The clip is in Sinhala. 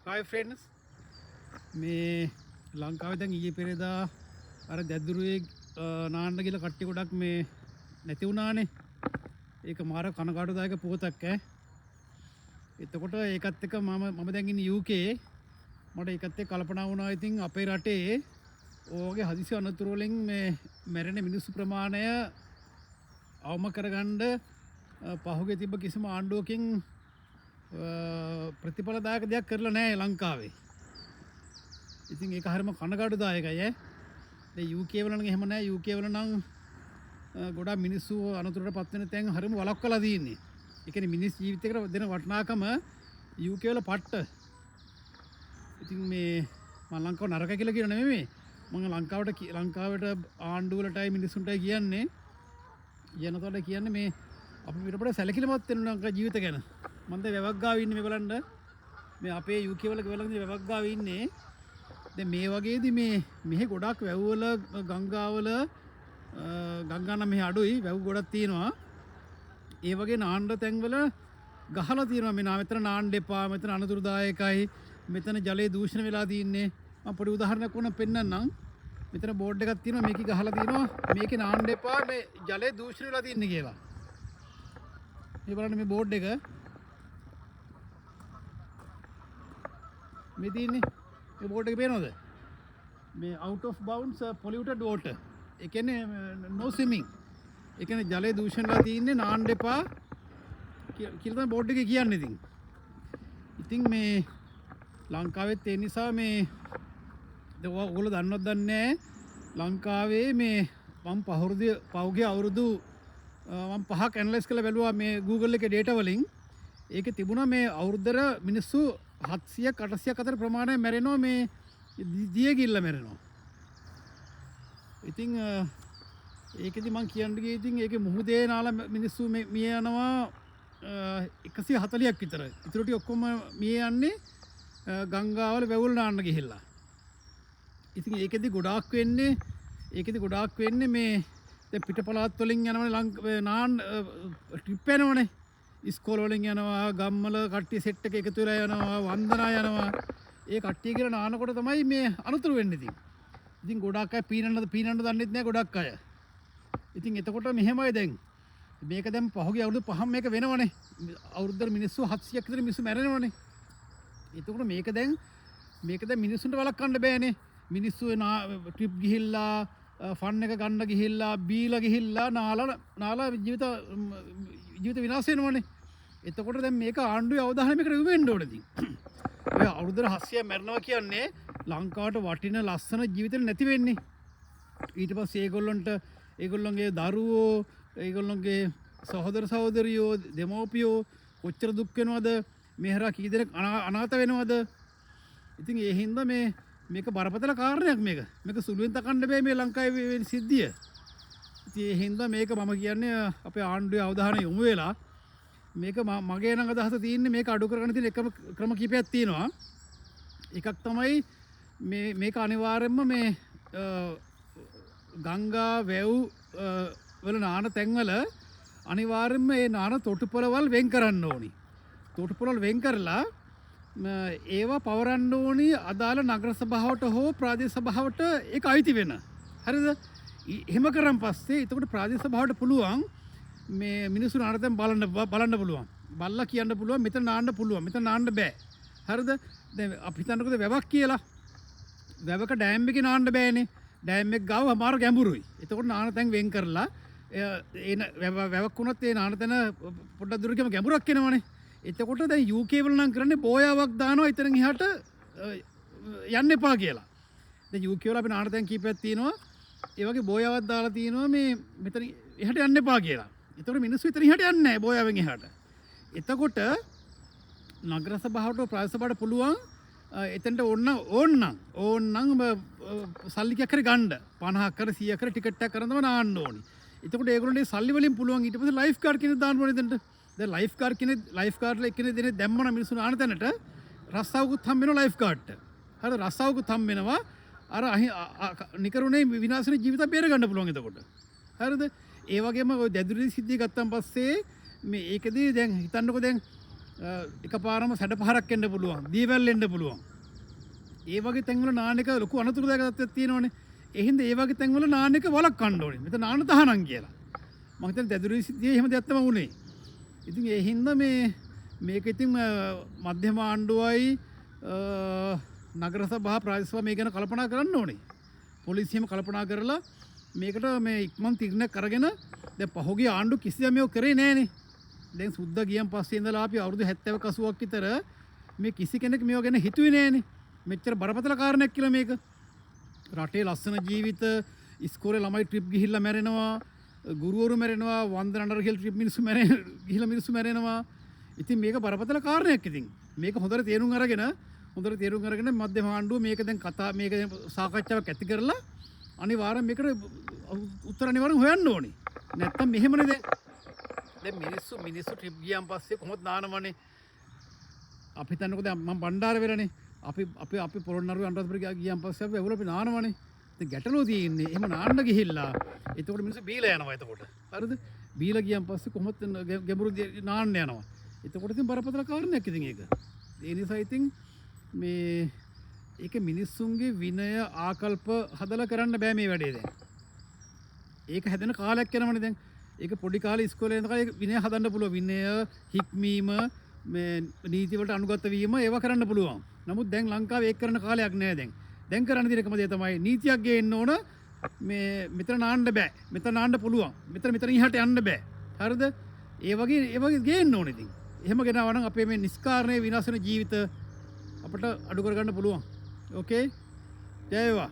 හායි ෆ්‍රෙන්ඩ්ස්, මේ ලංකාවේ දැන් ඊයේ පෙරේදා අර දැදුරුවේ නාන්න කියලා කට්ටිය ගොඩක් මේ නැති වුණානේ. ඒක මාර කනගාටුදායක පුවතක් ඈ. එතකොට ඒකත් එක්ක මම දැන් ඉන්නේ UK. මට ඒකත් එක්ක කල්පනා වුණා ඉතින් අපේ රටේ ඔය වගේ හදිසි අනතුරු වලින් මේ මැරෙන මිනිස්සු ප්‍රමාණය අවම කරගන්න පහුගිය තිබ්බ කිසිම ආණ්ඩුවකින් ප්‍රතිඵලදායක දෙයක් කරලා නෑ ලංකාවේ. ඉතින් ඒක හරිම කනගාටුදායකයි ඈ. දැන් UK වල නම් එහෙම නෑ. UK වල නම් ගොඩාක් මිනිස්සු අනතුරට පත් වෙන තැන් හරිම වළක්වලා තියෙන්නේ. ඒ කියන්නේ මිනිස් ජීවිතයකට දෙන වටිනාකම UK වල පට්ට. ඉතින් මේ මං ලංකාව නරක කියලා කියන නෙමෙයි මේ. මං ලංකාවට ආණ්ඩුවලටයි මිනිස්සුන්ටයි කියන්නේ, ජනතාවට කියන්නේ මේ අපි පිටපොට සැලකිලිමත් වෙන්න ලංකා ජීවිත ගැන. මං දැන් වැවක් ගාව ඉන්නේ මේ බලන්න. මේ අපේ UK වල ගෙවල් ළඟ වැවක් ගාව ඉන්නේ. දැන් මේ වගේදී මේ මෙහෙ ගොඩක් වැව්වල ගංගාවල, ගංගා නම් මෙහෙ අඩුයි, වැව් ගොඩක් තියෙනවා. ඒ වගේ නාන්න තැන්වල ගහලා තියෙනවා මේ මෙතන නාන්න එපා, මෙතන අනතුරුදායකයි, මෙතන ජලය දූෂණ වෙලා තින්නේ. මම පොඩි උදාහරණයක් ඕනම් පෙන්නන්නම්. මෙතන බෝඩ් එකක් තියෙනවා, මේකේ ගහලා තියෙනවා මේකේ නාන්න එපා, මේ ජලය දූෂණ වෙලා තින්නේ කියලා. මේ බලන්න මේ බෝඩ් එක. මේ තියෙන්නේ මේ බෝඩ් එක පේනවද? මේ out of bounds, polluted water. ඒ කියන්නේ no swimming. ඒ කියන්නේ ජලය දූෂණ වෙලා තින්නේ, නාන්න එපා කියලා තමයි බෝඩ් එකේ කියන්නේ ඉතින්. ඉතින් මේ ලංකාවෙත් ඒ නිසා මේ දැන් ඔයගොල්ලෝ දන්නවද දන්නේ නැහැ, ලංකාවේ මේ මම පහුගිය අවුරුදු මම පහක් ඇනලයිස් කරලා බැලුවා මේ Google එකේ ඩේටා වලින්. ඒකේ තිබුණා මේ අවුරුද්දට මිනිස්සු 700ක් 800ක් අතර ප්‍රමාණය මැරෙනවා මේ දිය ගිල්ල මැරෙනවා. ඉතින් ඒකෙදි මං කියන්න ගියේ ඉතින් ඒකේ මුහුදේ නාලා මිනිස්සු මිය යනවා 140ක් විතර. ඉතුරු ටික ඔක්කොම මිය යන්නේ ගංගාවල වැවුල් නාන්න ගිහිල්ලා. ඉතින් ඒකෙදි ගොඩාක් වෙන්නේ මේ දැන් පිට පළාත් වලින් යනවනේ නාන්න ට්‍රිප් යනවනේ. ඉස්කෝල වලින් යනවා, ගම්වල කට්ටිය සෙට් එක එකතු වෙලා යනවා, වන්දනා යනවා. ඒ කට්ටිය කියලා නානකොට තමයි මේ අනතුරු වෙන්නේ ඉතින්. ඉතින් ගොඩාක් අය පීනන්න දන්නෙත් නෑ ගොඩක් අය. ඉතින් එතකොට මෙහෙමයි දැන්. මේක දැන් පහුගිය අවුරුදු පහම මේක වෙනවනේ. අවුරුද්දට මිනිස්සු 700ක් විතර මිනිස්සු මැරෙනවනේ. එතකොට මේක දැන් මිනිස්සුන්ට වළක්වන්න බෑනේ. මිනිස්සු ට්‍රිප් ගිහිල්ලා, ෆන් එක ගන්න ගිහිල්ලා, බීලා ගිහිල්ලා, නාලා ජීවිත විනාශ වෙනවනේ. එතකොට දැන් මේක ආණ්ඩුවේ අවධානය මේකට යොමු වෙන්න ඕනේ ඉතින්. ඔය අවුරුද්දට 700 මැරෙනවා කියන්නේ ලංකාවට වටින ලස්සන ජීවිතේ නැති වෙන්නේ. ඊට පස්සේ ඒගොල්ලන්ගේ දරුවෝ, ඒගොල්ලන්ගේ සහෝදර සහෝදරියෝ, දෙමව්පියෝ කොච්චර දුක් වෙනවද? මේ හරහා කී දෙනෙක් අනාථ වෙනවද? ඉතින් ඒ හින්දා මේක බරපතල කාරණයක් මේක. මේක සුළුවෙන් තකන්න බෑ මේ ලංකාවේ වෙන සිද්ධිය. ඉතින් ඒ හින්දා මේක මම කියන්නේ අපේ ආණ්ඩුවේ අවධානය යොමු වෙලා මේක මගේ නම් අදහස තියෙන්නේ මේක අඩු කරගන්න තියෙන එකම ක්‍රම කිහිපයක් තියෙනවා. එකක් තමයි මේක අනිවාර්යයෙන්ම මේ ගංගා වැව් වල නාන තැන්වල අනිවාර්යයෙන්ම මේ නාන තොටුපළවල් වෙන් කරන්න ඕනි. තොටුපළවල් වෙන් කරලා ඒවා පවරන්න ඕනි අදාළ නගර සභාවට හෝ ප්‍රාදේශ සභාවට ඒක අයිති වෙන. හරිද? එහෙම කරන් පස්සේ එතකොට ප්‍රාදේශ සභාවට පුළුවන් මේ මිනිස්සු නාන තැන් බලන්න පුළුවන්. බලලා කියන්න පුළුවන් මෙතන නාන්න පුළුවන්, මෙතන නාන්න බෑ. හරිද? දැන් අපි හිතන්නකෝ දැන් වැවක් කියලා. වැවක ඩෑම් එකේ නාන්න බෑනේ. ඩෑම් එක ගාව අමාරු ගැඹුරුයි. එතකොට නාන තැන් වෙන් කරලා එන වැවක් වුණත් ඒ නාන තැන පොඩ්ඩක් දුර ගියම ගැඹුරක් එනවනේ. එතකොට දැන් UK වල නම් කරන්නේ බෝයාවක් දානවා එතනින් එහාට යන්න එපා කියලා. දැන් UK වල අපි නාන තැන් කීපයක් තියෙනවා. ඒ වගේ බෝයාවක් දාලා තියෙනවා මේ මෙතන එහාට යන්න එපා කියලා. එතකොට මිනිස්සු එතන එහාට යන්නේ නැහැ බෝයාවෙන් එහාට. එතකොට නගර සභාවට ප්‍රාදේශ සභාවට පුළුවන් එතනට ඕනනම් සල්ලි කීයක් හරි ගන්න. 50ක් හරි 100ක් හරි ටිකට් එකක් අරන් තමයි නාන්න ඕනි. එතකොට ඒගොල්ලන්ට ඒ සල්ලි වලින් පුළුවන් ඊට පස්සේ ලයිෆ් ගාඩ් කෙනෙක් දාන්න ඕනේ එතනට. දැන් ලයිෆ් ගාඩ් කෙනෙක්, ලයිෆ් ගාඩ්ලා එක්කෙනෙක් දෙනෙක් දැම්මම මිනිස්සු නාන තැනට රස්සාවකුත් හම්බ වෙනවා ලයිෆ් ගාඩ්ට. හරි, රස්සාවකුත් හම්බ වෙනවා. අර නිකරුණේ විනාශ වෙන ජීවිත බේර ගන්න පුළුවන් එතකොට. හරිද? ඒ වගේම ඔය දැදුරු සිද්ධිය ගත්තන් පස්සේ මේ ඒකදී දැන් හිතන්නකෝ දැන් එකපාරම සැඩ පහරක් එන්න පුළුවන්, දීවැල් එන්න පුළුවන්. ඒ වගේ තැන්වල නාන එක ලොකු අනතුරුදායක තත්ත්වයක් තියෙනවනේ. ඒ හින්දා ඒ වගේ තැන්වල නාන එක වළක්වන්න ඕනේ. මෙතන නාන තහනම් කියලා. මං හිතන්නේ දැදුරු සිද්ධියේ එහෙම දෙයක් තමයි වුණේ. ඉතින් ඒ හින්දා මේක ඉතින් මධ්‍යම ආණ්ඩුවයි නගර සභා ප්‍රාදේශීය සභා මේ ගැන කල්පනා කරන්න ඕනේ. පොලිසියම කල්පනා කරලා මේකට මේ ඉක්මන් තීරණයක් අරගෙන දැන් පහුගිය ආණ්ඩු කිසිදා මේක කරේ නෑනේ. දැන් සුද්දා ගියන් පස්සේ ඉඳලා අපි අවුරුදු 70ක් 80ක් විතර මේ කිසි කෙනෙක් මේව ගැන හිතුවේ නෑනේ. මෙච්චර බරපතල කාරණයක් කියලා මේක. රටේ ලස්සන ජීවිත, ඉස්කෝලේ ළමයි ට්‍රිප් ගිහිල්ලා මැරෙනවා, ගුරුවරු මැරෙනවා, වන්දන අඬර ගිහිල්ලා ට්‍රිප් මිනිස්සු ගිහිල්ලා මිනිස්සු මැරෙනවා. ඉතින් මේක බරපතල කාරණයක්. ඉතින් මේක හොඳට තේරුම් අරගෙන මධ්‍යම ආණ්ඩුව මේක දැන් කතා මේක දැන් සාකච්ඡාවක් ඇති කරලා අනිවාර්යෙන් මේකට උත්තර අනිවාර්යෙන් හොයන්න ඕනේ. නැත්තම් මෙහෙමනේ දැන්. දැන් මිනිස්සු ට්‍රිප් ගියන් පස්සේ කොහොමද නානවනේ? අපි හිතන්නකෝ දැන් මම බණ්ඩාර වෙලනේ. අපි අපි අපි පොළොන්නරුවේ අනුරාධපුර ගියන් පස්සේ අපි ඇහුවල අපි නානවනේ. ඉතින් ගැටලුව තියෙන්නේ එහෙම නාන්න ගිහිල්ලා එතකොට මිනිස්සු බීලා යනවා එතකොට. හරිද? බීලා ගියන් පස්සේ කොහොමද ගැඹුරු නාන්න යනවා. එතකොට ඉතින් බරපතල කාරණයක් ඉතින් ඒක. ඒ නිසා ඉතින් මේ ඒක මිනිස්සුන්ගේ විනය ආකල්ප හදලා කරන්න බෑ මේ වැඩේ දැන්. ඒක හැදෙන කාලයක් යනවනේ දැන්. ඒක පොඩි කාලේ ඉස්කෝලේ යන කාලේ විනය හදන්න පුළුවන්. විනය, හික්මීම, මේ නීති වලට අනුගත වීම ඒවා කරන්න පුළුවන්. නමුත් දැන් ලංකාවේ ඒක කරන කාලයක් නෑ දැන්. දැන් කරන්න තියෙන එකම දේ තමයි නීතියක් ගේන්න ඕන. මේ මෙතන නාන්න බෑ. මෙතන නාන්න පුළුවන්. මෙතන මෙතන ඉහළට යන්න බෑ. හරිද? ඒ වගේ ගේන්න ඕන ඉතින්. එහෙම ගෙනාවා නම් අපේ මේ නිස්කාරණේ විනාශ වෙන ජීවිත අපට අඩු කරගන්න පුළුවන්. ඕකේ? ජය වේවා.